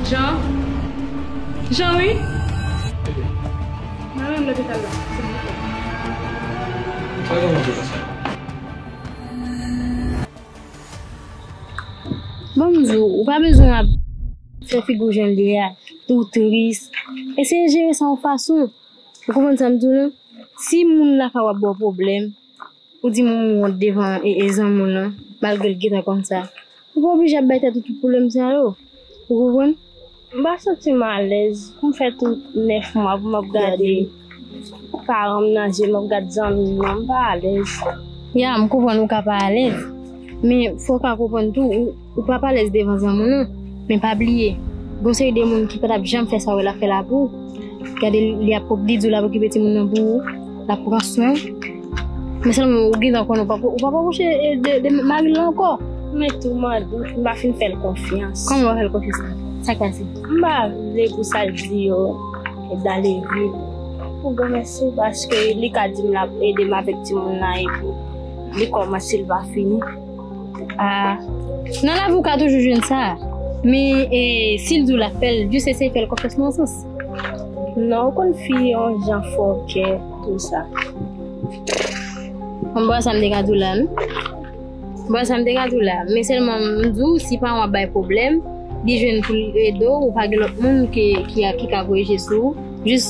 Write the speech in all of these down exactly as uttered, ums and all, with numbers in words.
Jean? Jean, wi? Mwen menm lopital la, silvouplè. Bon, m di w, ou pa bezwen ap fè figi w jan l ye a, tou tris. Eseye jere sa yon fason. Ou konprann sa m di w lan? Si moun la kapab ba w pwoblèm, ou di moun ou wont devan e, e zanmi w lan, malgre l gentan konn sa, ou pa oblije ap bay tèt ou tout pwoblèm sa yo. Ou konprann? M pa santi m alèz pou m fè tout nèf mwa pou m ap gade paran m nan je, m ap gad zanmi m nan, m pa alèz. Ya, m konprann ou ka pa alèz, men fò w ka konprann tou, ou, ou p ap alèz devan zanmi w nan, men pa bliye, gon seri de moun ki pa t ap janm fè sa w wè l ap fè la pou ou. Gade, li ap, li di w l ap okipe timoun nan pou ou, l ap pran swen w. Men sèlman ou gentan konnen ou p ap, ou p ap apwoche, e, de, de mari l la ankò. Men tou m andout, m pa fin fè l konfyans. Kòman w pa fè l konfyans la? Sa k pase? M pa vle pou sa l di yo, e, dale vin. Pou granmèsi, paske li ka di m l ap ede m avèk timoun nan epi li kòmanse, li pa fini. Ah, nan lavi w ka toujou jwenn sa. Men, e, si l di w l ap fè l, jis eseye fè l konfyans nan yon sans. Non, ou konn fi yon jan fò kè, tou sa. Bon, m pa wè sa m te ka di w la, non. M pa wè sa m te ka di w la. Men sèlman m di w, si paran w ap bay pwoblèm, li jwenn pou l ede w, ou pa gen lòt moun ki, ki, ki ka voye je sou ou. Jis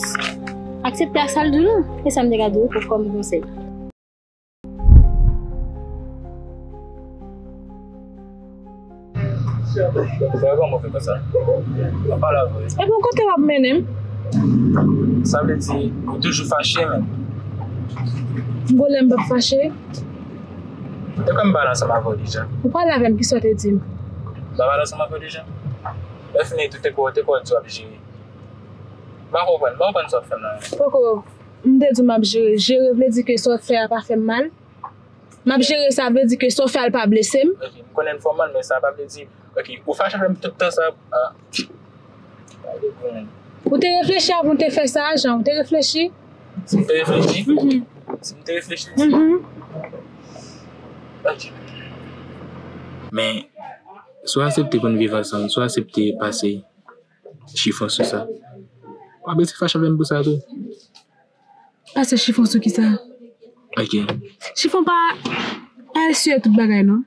aksepte ak sa l di w lan. E sa m te ka di w pou kòm konsèy. Frè, kòman w fè konsa? Ann pale avè w. Epi kote w ap mennen m? Sa vle di, ou toujou fache menm? Gon lè m p ap fache. Te kwè m pale ansanm avè w deja. Ou pale avè m, kisa w te di m? M pa pale ansanm avè w deja? Lè fini tou, te kwè, te kwè w di w ap jere. M pa konprann, m pa konprann sa w ap fè m la. Poko, m te di w m ap jere. Jere vle di ke sa w fè a pa fè m mal? M ap jere sa vle di ke sa w fè a l pa blese m. Ok, m konnen l fè w mal, men sa pa vle di, ok, ou fache avè m tout tan sa, ah. Ou te reflechi avan w te fè sa, Jean? Ou te reflechi? Si m te reflechi? Mhm. Si m te reflechi? Mhm. Ok. Men, si w aksepte pou n viv ansanm, si w aksepte pase chifon sou sa, w ap rete fache avè m pou sa tou. Pase chifon sou kisa? Ok. Chifon pa, pa eseye tout bagay, non.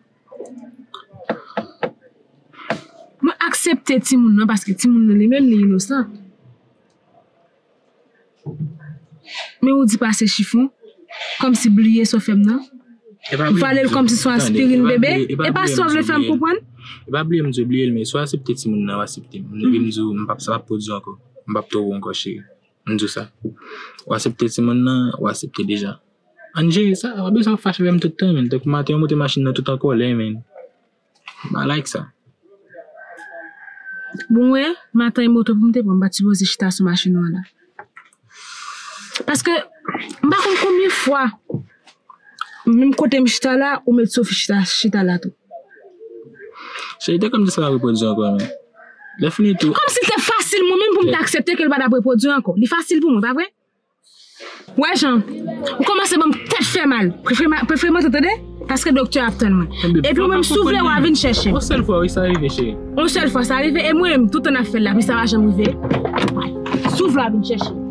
Mwen aksepte timoun nan paske timoun nan li menm li inosan. Men ou di pase chifon, kòmsi bliye sa w fè m nan. Ou pale l kòmsi se yon aspirin bebe. E pa sa w vle fè m konprann? E pa bliye m di w bliye l, men si w aksepte timoun nan, w aksepte m. Epi m di w, m p ap, sa p ap pwodui ankò. M p ap twò wè w ankò, cheri. M di w sa. W aksepte timoun nan, w aksepte deja. Ann jere sa, w pa bezwen ap fache avè m tout tan, menn. Tankou maten, yo monte machin nan tout an kòlè, menn. M pa like sa. Bon, wè, maten, e moto pou m te pran, m pa t sipoze chita sou machin ou an la. Paske, m pa konn konbyen fwa, menm kote m chita la, ou met Sophie chita, chita la tou. Cheri, te kwè m di sa p ap repwodui ankò, menn. Lè fini tou. Kòmsi l te fasil mwen menm pou m te aksepte ke l pa t ap repwodui ankò. Li fasil pou mwen, pa vre? Wè, Jean, ou kòmanse ban m tèt fè mal. Prefere ma-, prefere monte, tande? Paske doktè a ap tann mwen. Epi ou menm, si w vle, w a vin chèche m. Yon sèl fwa, wi, sa rive, cheri. Yon sèl fwa, sa rive, e mwen menm, tout tan n ap fè l la, epi sa pa janm rive. Si w vle, w a vin chèche m.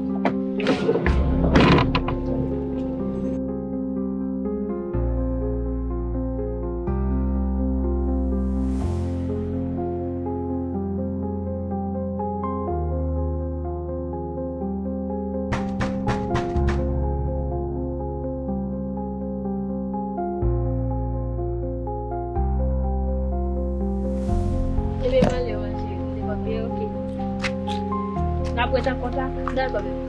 Ebyen, m ale, ma chérie, m te pa peye, ok. N ap wè tan konsa. Dakò, bebe.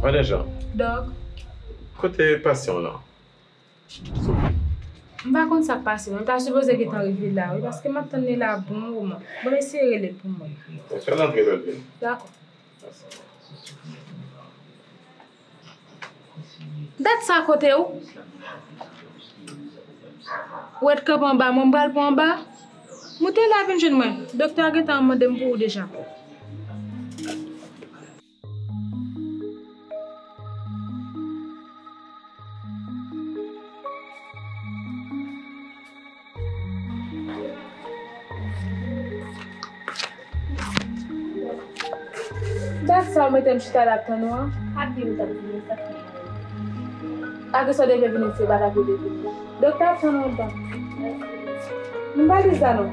Madan Jean. Dòk. Kote pasyan w lan? Sophie. M pa konn sa k pase non. Li ta sipoze gentan rive la wi, paske m ap tann li la bon moman. Bon, eseye rele l pou mwen. Fè l antre lè l vini. Dakò. Dat sa kote ou? Ou ret kanpe anba mwen, m pral pran anba. Moute la vin jwenn mwen. Doktè a gentan mande m pou ou deja. Dat sa w mete m chita la ap tann ou an? Ap di m t ap vini, sa k fè? Ak sa w te vle vini, se bagay pou te vini. Doktè ap tann ou anndan. M pa di sa non.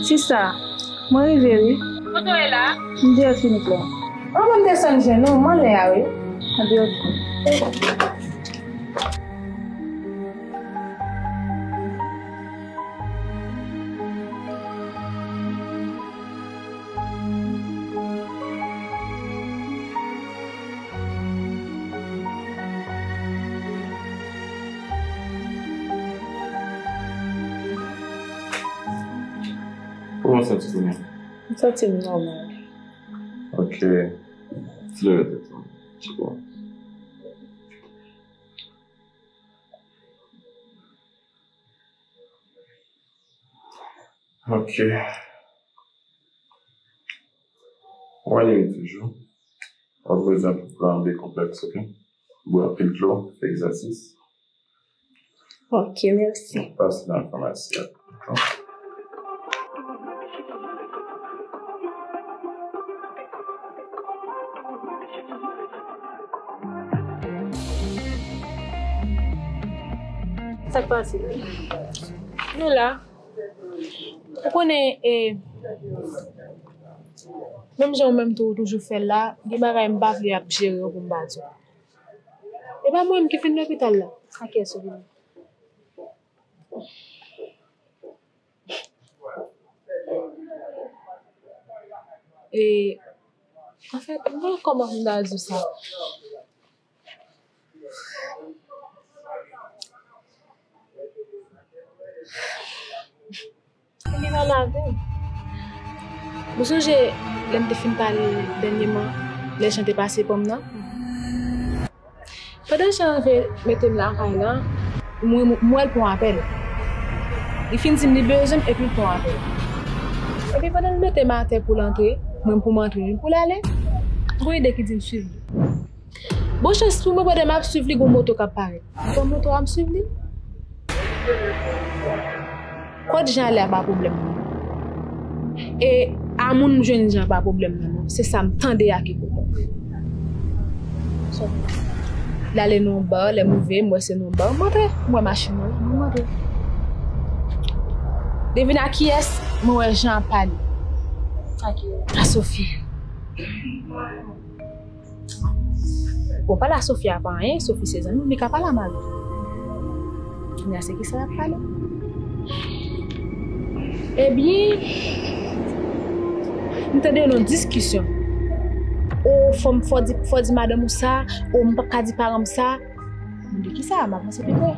Sista, mwen rive wi. Kote w ye la? M deyò klinik la. An, ban m desann jwenn ou, m anlè a wi. An deyò. Kòman w santi kounye a? M santi m nòmal. Ok. Souleve tèt ou. Ti bon. Ok. W a leve toujou. W ap rete pou plan B konplèks, ok? Bwè anpil dlo, fè egzèsis. Ok, mèsi. Pase nan famasi a. Sa k pase? Nou la. Ou konnen, e, menm jan ou menm tou, ou toujou fè l la, gen bagay m pa vle ap jere yo pou m pa di w. E pa mwen menm ki fin lopital la. A kiyès ou vini? E, anfèt, mwen kòman pou m ta di w sa? Li nan lavi. Ou sonje lè n te fin pale dènyèman, lè Jan te pase pran m nan? Pandan Jan rive mete m lakay la, mwen, mwen, mwen l pran apèl. Li fin di m li bezwen m epi l pran apèl. Epi pandan l mete m atè pou l antre, mwen pou m antre, li pou l ale, m gon ide ki di m swiv li. Bon chans pou mwen, pandan m ap swiv li, gon moto k ap parèt. M pran moto a, m swiv li. Kot Jan ale a pa pwoblèm mwen. E a moun m jwenn Jan pa pwoblèm nan non. Se sa m tande a ki pwoblèm. L ale nan yon ba, lè m rive, m wè se nan yon ba. M antre, m wè machin nan, m antre. Devine a kiyès mwen wè Jan ap pale. A kiyès? A Sophie. Bon, pale a Sophie a pa anyen, Sophie se zanmi m, li ka pale a mari m. Kounye a se kisa l ap pale? Ebyen, m tande yo nan diskisyon. O, fò m, fò di, fò di madanm ou sa, o, m p ap ka di paran m sa. M di kisa, m avanse pi pre.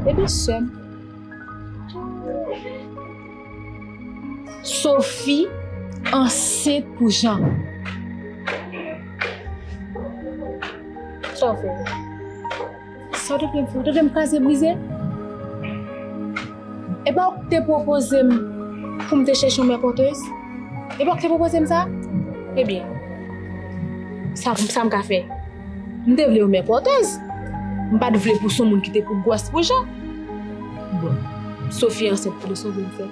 Ebyen, sè m. Sophie ansent pou Jan. Sa w fè? Sa w te vle m fè? W te vle m kraze brize? E pa w k te pwopoze m pou m te chèche yon mè pòtèz? E pa w k te pwopoze m sa? Ebyen, sa, sa m ka fè? M te vle yon mè pòtèz. M pa t vle pou se yon moun ki te pou gwòs pou Jan. Bon, Sophie ansent pou li, sa w vle m fè?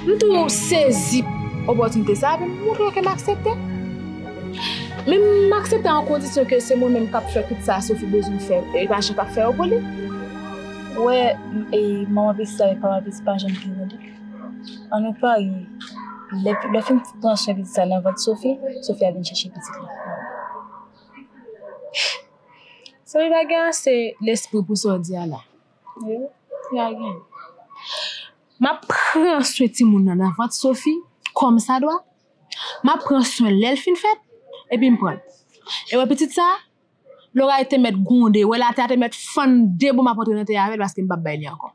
M tou sezi opòtinite sa, epi m montre yo ke m aksepte. Men m aksepte an kondisyon ke se mwen menm k ap fè tout sa Sophie bezwen fè, e pa Jan k ap fè yo pou li. Ou wè, e, manman pitit sa avèk papa pitit pa janm gen randevou. An nou parye, lè, lè fim pran swen pitit sa nan vant Sophie, Sophie a vin chèche pitit la. Sophie pa gen ase lespri pou sa w di a la. Wi, wi, a gen. M ap pran swen timoun nan nan vant Sophie, kòm sa dwa. M ap pran swen lè l fin fèt, epi m pran l. E wè pitit sa, loray te mèt gwonde, wè latè a te mèt fann de bò, m ap antre nan tè avè l paske m p ap bay li ankò.